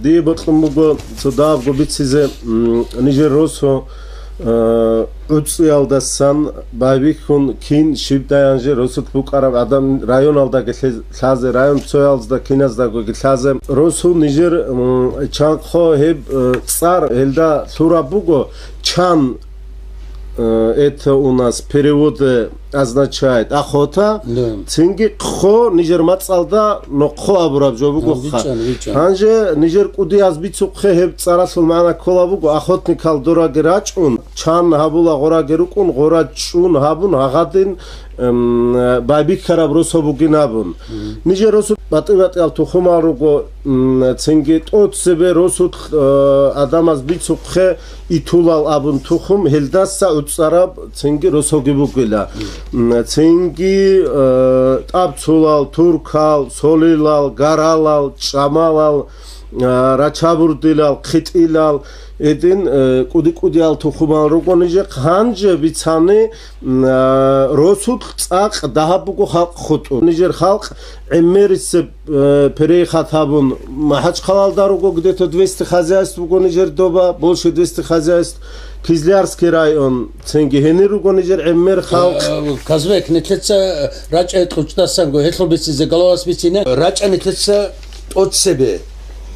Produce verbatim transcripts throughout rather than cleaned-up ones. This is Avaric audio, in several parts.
Дие бокьун буго цо дагьабго бицизе, м, нижер росу, э, гӀуцӀиялдасан байбихьун, кин щибдай гьанже росулъ букӀараб гӀадан районалдаги лъе-, лъазе, район цоялзда киназдагоги лъазе. Росу нижер, м, чанхъо гьеб, э, цӀар гьелда лъураб буго, чан, э, это у нас переводе означает охота, Да. Цинги хъо нижер мацӀалда нохъо абураб жо бугоха. А, вичӀан, вичӀан. Гьанже нижер кӀудияз бицухъе гьеб цӀаралъул магӀна ккола буго, охотникал дораги рачӀун, чан гьабула гъораги рукӀун, гъора чӀун гьабун, гьагъадин, эм, байбихьараб росо бугин абун. Мгм. Нижер росу батӀи-батӀиял тухумал руго, м, цинги тӀоцебе росулъ, э, адамаз бицухъе итулал абун тухум, гьелдаса гӀуцӀараб цинги росоги бугила. М, цинги, э, тӀабцулал, туркал, солилал, гаралал, чӀамалал, э, рачабурдилал, хъитӀилал, гьедин, э, кӀуди-кӀудиял тухумал руго нижехъ. Гьанже бицани, м, э, росулъ цӀакъ дагьаб буго халкъ хутӀун. Нижер халкъ гӀемерисеб э, перейхат гьабун, МахӀачхъалалда руго где-то двести хозяйств буго нижер доба, больше двести хозяйств, Кизлярский район, цинги гьенир руго нижер гӀемер халкъ. Э, Казбек, нилъеца рачӀа кьучӀдасанго, гьелъул бицизе, головас бицине, рачӀа нилъеца тӀоцебе.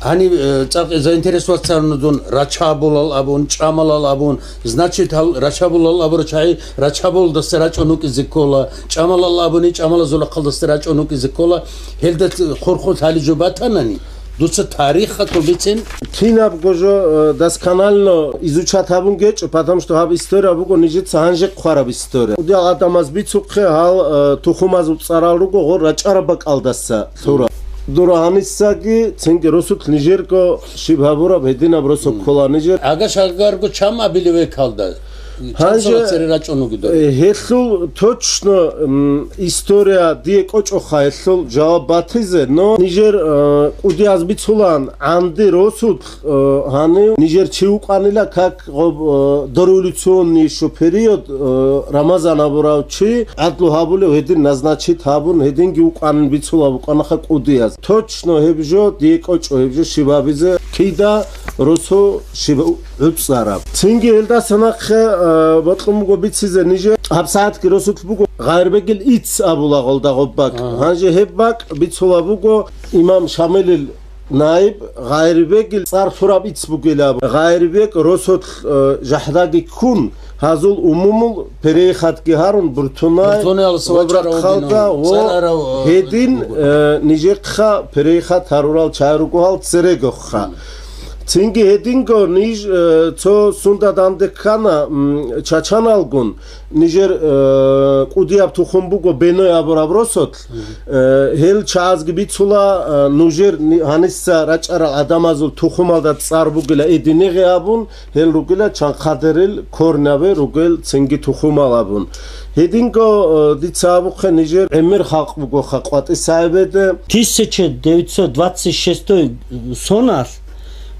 Гьаниб, э, цӀакъ заинтересоваться гьарун дун, рачабулал абун, чӀамалал абун, значит, гьал рачабулал абура чагӀи рачабулалдаса рачӀун вукӀизе ккола, чӀамалал абуни, чӀамалазул рахъалдаса рачӀун вукӀизе ккола. Гьелда хурхун лъали жо батанани, дуца тарихалъул бицин. Кинабго жо, э, досконально изучать гьабун гечӀо, потому что гьаб история буго нижеца гьанже хъвараб история. Удиял адамаз бицухъе гьал, э, тухумазул цӀарал руго гъор рачӀараб бакӀалдаса лъура. Дура гьанисаги цинги росулъ нижерго щиб гьабураб гьединаб росо ккола нижер. Агаш агарго чам абилев векалда? Гьанже, Чанцала цере рачӀун вугидал? Э, гьелъул точно, м, история дие кӀочӀоха гьелъул жаваб батизе, но нижер, э, кӀудияз бицулан, гӀанди росулъ, э, гьанив нижер чи вукӀанила, как гъоб, э, дореволюционный ещё период, э, Рамазан абурав чи гӀадлу гьабулев гьедин назначить гьабун, гьединги вукӀанин бицула букӀанаха кӀудияз. Точно гьеб жо дие кӀочӀо, гьеб жо щиб абизе кида росу щиб гӀуцӀараб. Цинги гьелдаса нахъе, э, бокьун буго бицизе нижер. ГьабсагӀатги росулъ буго Гъайрбегил Иц абула гъолда гъоб бакӀ. Ага. Гьанже гьеб бакӀ бицула буго имам Шамилил наиб Гъайрбегил цӀар лъураб Иц бугила абу. Гъайрбег росулъ, э, жахӀдаги ккун, гьазул умумул перейхатги гьарун, Буртунай, Буртунаялъ ва вачарав Рахъалда вугин, ва цӀар арав, э, гьедин, буго. Э, нижехъа перейхат гьарурал чагӀи руго гьал церегохъа. Цинги гьединго ниж, э, цо сунда данде ккана, м, чачаналгун, нижер, э, кӀудияб тухум буго Беной абураб росулъ. Э, гьел чагӀазги бицула, э, нужер ни-, гьаниса рачӀарал гӀадамазул тухумалда цӀар бугила Эдинеги абун, гьел ругила Чанхъадерил корняве ругел цинги тухумал абун. Гьединго, э, дица абухъе нижер гӀемер халкъ бугоха КъватӀисаибеде. Тысяча девятьсот двадцать шестой соналъ,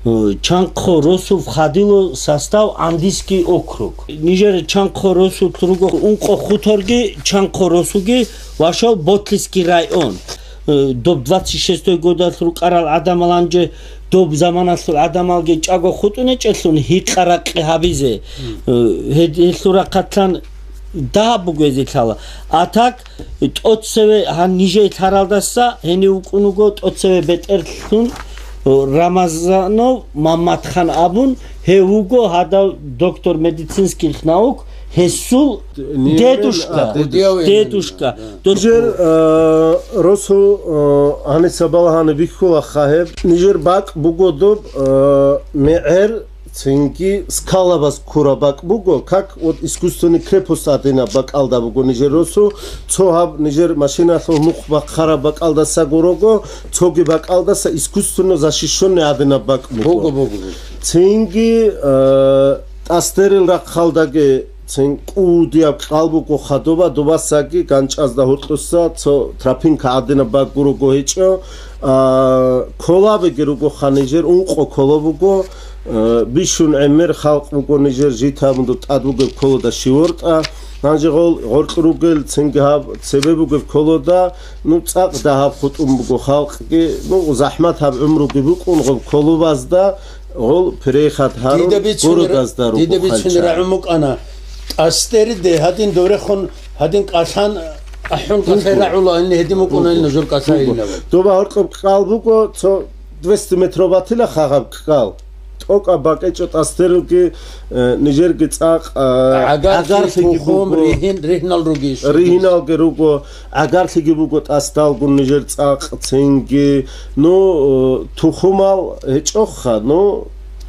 э, Чанхъо росу входило в состав Андийский округ. Нижер Чанхъо росулъ руго ункъо хуторги, Чанхъо росуги ва шал Ботлийский район. Э, доб двадцать шестой годалъ рукӀарал гӀадамал гьанже доб заманалъул гӀадамалги чӀаго хутӀун гьечӀелъун гьикъа-ракъи гьабизе. Э, гьед-, гьелъул рахъалъан дагьаб буго гьезие лъала. А так, тӀоцеве гьан нижее лъаралдаса гьенив вукӀун вуго тӀоцеве бетӀерлъун, э, Рамазанов Маммадхан абун, гьев вуго гьадав доктор медицинских наук, гьесул Нимен, дедушка, а, дедушка. Дедушка. Да. Дос-, Нижер, э, росу, э, гьаниса балагьани бихьулаха гьеб. Нижер бакӀ буго доб, э, мегӀер, цинги скалабаз ккураб бакӀ буго, как вот искусственный крепость гьадинаб бакӀалда буго нижер росу, цо гьаб нижер машиналъул мухъ бахъараб бакӀалдаса гурого, цоги бакӀалдаса искусственно защищённый гьадинаб бакӀ буго. Буго, буго, буго. Цинги, э, ТӀастерил рахъалдаги цин кӀудияб кьал буго хадуба, дубасаги ганчӀазда гьоркьоса цо тропинка гӀадинаб бакӀ гурого гьечӀо. А, колабиги ругоха нижер, ункъо коло буго, а, бищун гӀемер халкъ буго нижер, житабунду тӀад бугеб колода щивортӀа. Гьанже гъол гъоркь ругел цинги гьаб цебе бугеб колода, ну, цӀакъ дагьаб хутӀун буго халкъги, ну, захӀмат гьаб гӀумруги букӀун гъоб колобазда, гъол переход гьарун Дида бицунеб, городазда дида руго бицунеб хъалча. РагӀун букӀана. ТӀастериде гьадин дорехун, гьадин кӀалъан, ахӀун кӀалъай Буго. РагӀула, гьедин букӀуна Буго. Нужер кӀалъай Буго. Доба гьоркьоб кӀал буго, цо двести метров батила хагъаб кӀал. ТӀокӀаб бакӀечӀо тӀастерилги, э, нижерги цӀакъ, э, гӀагарлъи, гӀагарлъиги тухум, буго, ригьин-, ригьнал ругищ. Ригьиналги руго, гӀагарлъиги буго тӀасдалгун нижер цӀакъ, цинги, ну, э, тухумал гьечӀоха, ну,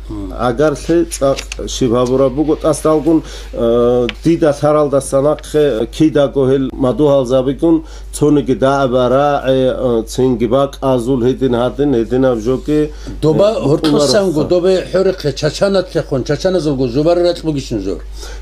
Мгм. гӀагарлъи цӀакъ щиб гьабураб буго тӀасдалгун, э, дида лъаралдаса нахъе кидаго гьел мадугьалзабигун, цониги дагӀба рагӀи, э, цинги бакӀазул гьедин гьадин, гьединаб жоги, Доба э, гьоркьосанго, букӀунарабха. Добе хӀорихъе, чачанатлъехун, чачаназулго зубар ракь бугищин зур?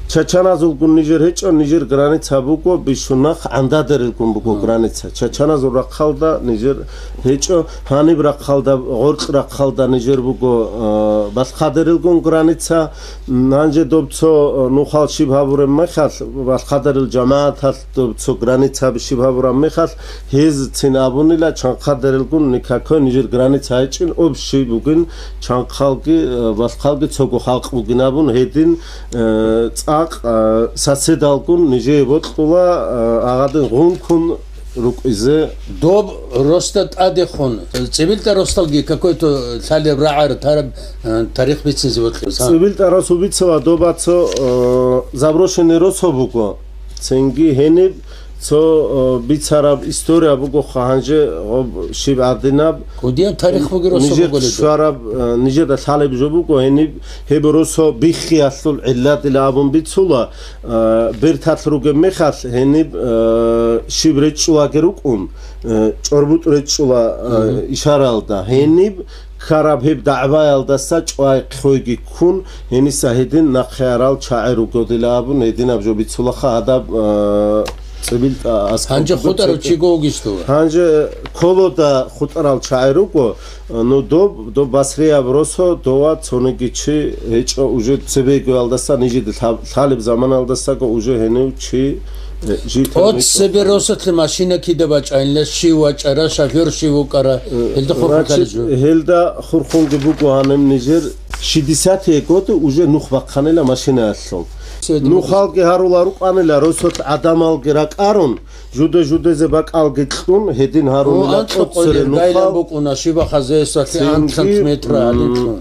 Чачаназулгун нижер гьечӀо, нижер граница буго, бищун нах гӀандадерилгун буго Мгм. граница. Чачаназул рахъалда нижер гьечӀо, гьаниб рахъалда, гъоркь рахъалда нижер буго, э, балхъадерилгун граница. М, гьанже доб цо, э, нухал щиб гьабураб мехалъ, балхъадарил жамагӀаталъ доб цо границаби щиб гьабураб мехалъ, гьезцин абунила, чанхъадарилгун никакой нижер граница гьечӀин, общий бугин, чанхъалги, э, балхъалги цого халкъ бугин абун, гьедин, э, цӀакъ, э, соседалгун нижее бокьула, э, агъадин гъункун рукӀизе. Доб росда тӀадехун, ЦӀибилтӀа росдалги какой-то лъалеб рагӀар тараб, э, тарих бицинзе вокьиса. ЦӀибилтӀа росу бицала доба цо, э, заброшенный росо буго. Цинги гьениб цо, э, бицараб история бугоха, гьанже гъоб щиб гӀадинаб. Кудияб тарих буги росо нижер буго ледо? Швараб, э, нижеда лъалеб жо буго, гьениб гьеб росо биххиялъул гӀилладила абун бицула. Э, берталъ ругеб мехалъ гьениб, э, щиб речӀчӀулаги рукӀун, э, чӀорбутӀ речӀчӀула, э, Мгм. ишаралда. Гьениб ккараб гьеб дагӀбаялдаса чӀвай хъойги ккун, гьениса гьедин нахъе арал чагӀи ругодила абун, гьединаб жо бицулаха гьадаб, э, ЦӀибилтӀа аскӀоб Гьанже буго хутӀарав цебе. Чиго вугищ дова? Гьанже колода хутӀарал чагӀи руго, Ну, доб, доб Басрияб росо дова цониги чи гьечӀо, уже цебегоялдаса нижеде лъаб-, лъалеб заманалдасаго уже гьенив чи, э, житар От микьо. Цебе росулъе машина кида бачӀайилла, щив вачӀара, шофер щив вукӀара, Э, гьелда хурхун значит, лъалеб жо. Гьелда хурхунги буго гьаниб нижер шестидесятые годы уже нух бахъанила машинаялъул. Цебе Нухалги гьарула рукӀанила росулъ гӀадамалги ракӀарун, Жуде-жудезе бакӀалги кьун, гьедин гьарунила О, анцӀ тӀоцере къойил гайла нухал. БукӀуна, щибаха зесалъе Цинги, анцӀ метра гьадин м, кьун.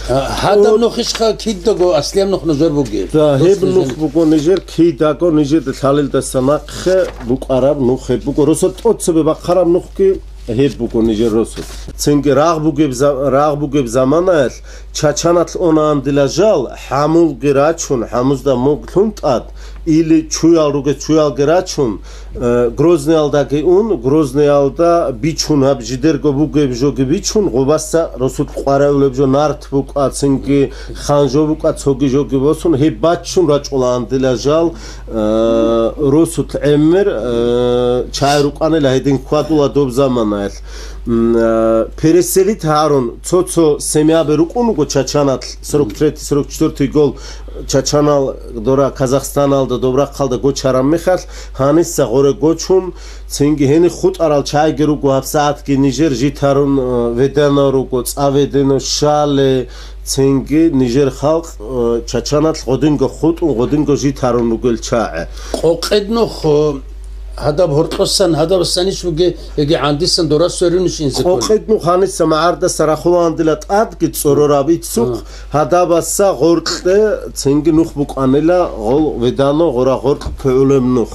А, гьадаб о, нухищха кидаго аслияб нух нужер бугеб? Да, гьеб Дос нух нижер. Буго нижер кидаго нижеда лъалелдаса нахъе букӀараб нух гьеб буго. Росо тӀоцебе бахъараб нухги гьеб буго нижер росо. Цинги рагъ бугеб за-, рагъ бугеб заманаялъ Чачаналъ онаан дила жал, хӀамулги рачун, хӀамузда мог лъун тӀад, или чуял ругес чуялги рачун, э, Грозныялдаги ун, Грозныялда бичун гьаб жидерго бугеб жоги бичун, гъубаса росулъ къваригӀулеб жо нарт букӀа, цинги хан жо букӀа, цоги жоги босун, гьеб баччун рачӀулаан дила жал, э, росулъ гӀемер, э, чагӀи рукӀанила гьедин хьвадула доб заманаялъ. М, э, переселить гьарун, цо-цо семьяби рукӀун руго Чачаналъ, сорок третий, сорок четвёртый гол Чачанал дора Казахстаналда, доб рахъалда гочараб мехалъ, гьаниса гъоре гочун, цинги гьениб хутӀарал чагӀиги руго гьабсагӀатги нижер житарун, э, ведено руго, цӀа ведено, щале, цинги нижер халкъ, э, Чачаналъ гъодинго хутӀун, гъодинго житарун ругел чагӀи. Къокъед нух, э, Гьадаб гьоркьосан, гьадаб саниш буге, яги гӀандисан дора сверунищ инзе ккола. Къокъид нух гьаниса магӀардаса рахулаан дила тӀадги цӀорораб иццухъ, А. гьадабаса гъоркье цинги нух букӀанила гъол ведано гъора гъоркь пугӀулеб нух.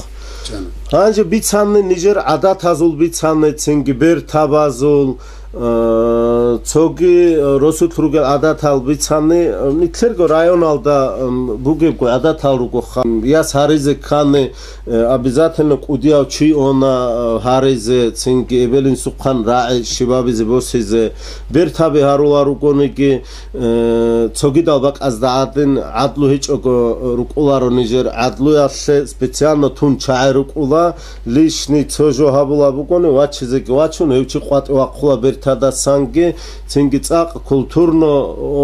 Чана. Гьанже бицанни нижер гӀадатазул бицанни цинги бертабазул, Э, цоги, э, росулъ ругел гӀадатал бицани, э, нилъерго районалда, м, бугебго гӀадатал ругоха. Яс гьаризе ккани, э, обязательно кӀудияв чи она, э, гьаризе, цинги эбел-инсухъан рагӀи щибабизе босизе. Бертаби гьарула ругониги, э, цогидал бакӀазда гӀадин, гӀадлу гьечӀого рукӀуларо нижер. ГӀадлуялъе специально тун чагӀи рукӀула, лишний цо жо гьабула бугони, вачизеги вачун, гьев чи къватӀивахъула бер-, Тадасанги, цинги цӀакъ культурно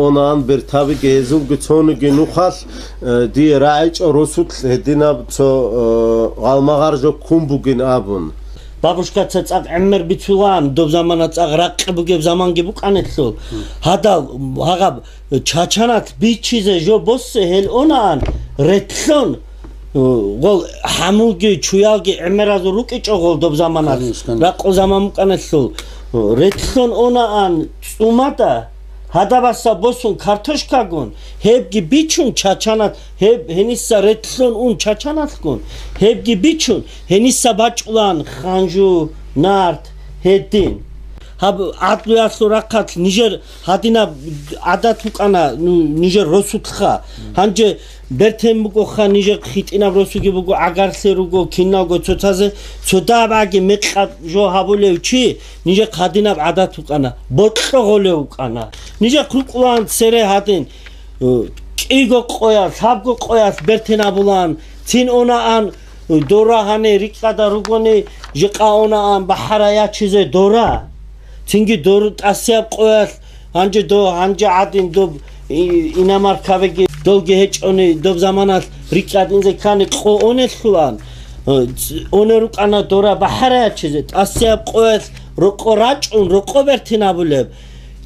онаан бертабиги гьезулги цониги нухалъ, э, дие рагӀичӀо росулъ гьединаб цо, э, гъалмагъар жо ккун бугин абун. Бабушкаца цӀакъ гӀемер бицулаан, доб замана цӀакъ ракъи бугеб заманги букӀанелъул. Гьадал, гьагъаб, чачанат бичизе жо боссе гьел онаан, ретлъон, гъол хӀамулги, чуялги гӀемеразул рукӀичӀо гъол доб заманалъ, Конечно, конечно. Ракъу заман букӀаналъул, ретлъон онаан цӀумада, гьадабаса босун картошкагун, гьебги бичун чачанат, гьеб гьениса ретлъон ун чачаналъгун, гьебги бичун, гьениса бачӀулаан ханжу, нарт, гьедин. Гьаб гӀадлуялъул рахъалъ нижер гьадинаб гӀадат букӀана, ну, нижер росулъха. Гьанже бертен бугоха, нижер хитӀинаб росуги буго, гӀагарлъи руго, киналго цоцазе, цодабаги мекъаб жо гьабулев чи, нижер гьадинаб гӀадат букӀана, бокьо гъолев вукӀана. Нижер рукӀулаан цере гьадин, э, кӀиго къоялъ, лъабго къоялъ бертен абулаан, цин онаан, дора гьане рикӀкӀада ругони, жикъа онаан бахӀара ячизе дора. Цинги дор тӀасияб къоялъ, гьанже до, гьанже гӀадин доб и-, иномаркабиги долги гьечӀони, доб заманалъ рикӀкӀад инзе ккани къо онелъулан, э, ц-, оне рукӀана дора бахӀара ячизе, тӀасияб къоялъ рокъо рачӀун, рокъо бертин абулеб.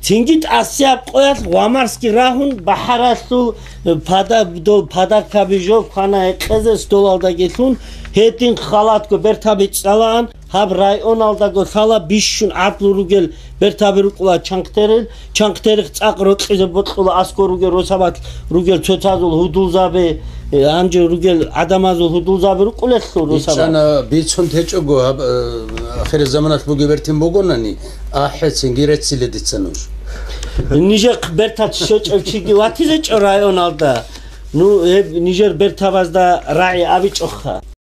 Цинги тӀасияб къоялъ гъвамарсги рагьун, бахӀаралъул, э, пада-, дол подаркаби жо квана гьекъезе столалдаги лъун, гьедин халатго бертаби цӀалаан, гьаб районалдаго лъала бищун гӀадлу ругел бертаби рукӀула чанхтерил, чанхтерих цӀакъ рокьизе бокьула аскӀор ругел росабалъ ругел цоцазул гьудулзаби, э, гьанже ругел гӀадамазул гьудулзаби рукӀулелъул росабалъ. БичӀчӀана бицун течӀого гьаб, э, ахирзаманалъ бугеб бертин бугонани, ахӀе, цинги рецциле дица нуж. Нижер бертац щочӀев чиги ватизечӀо районалда. Ну, гьеб нижер бертабазда рагӀи абичӀоха.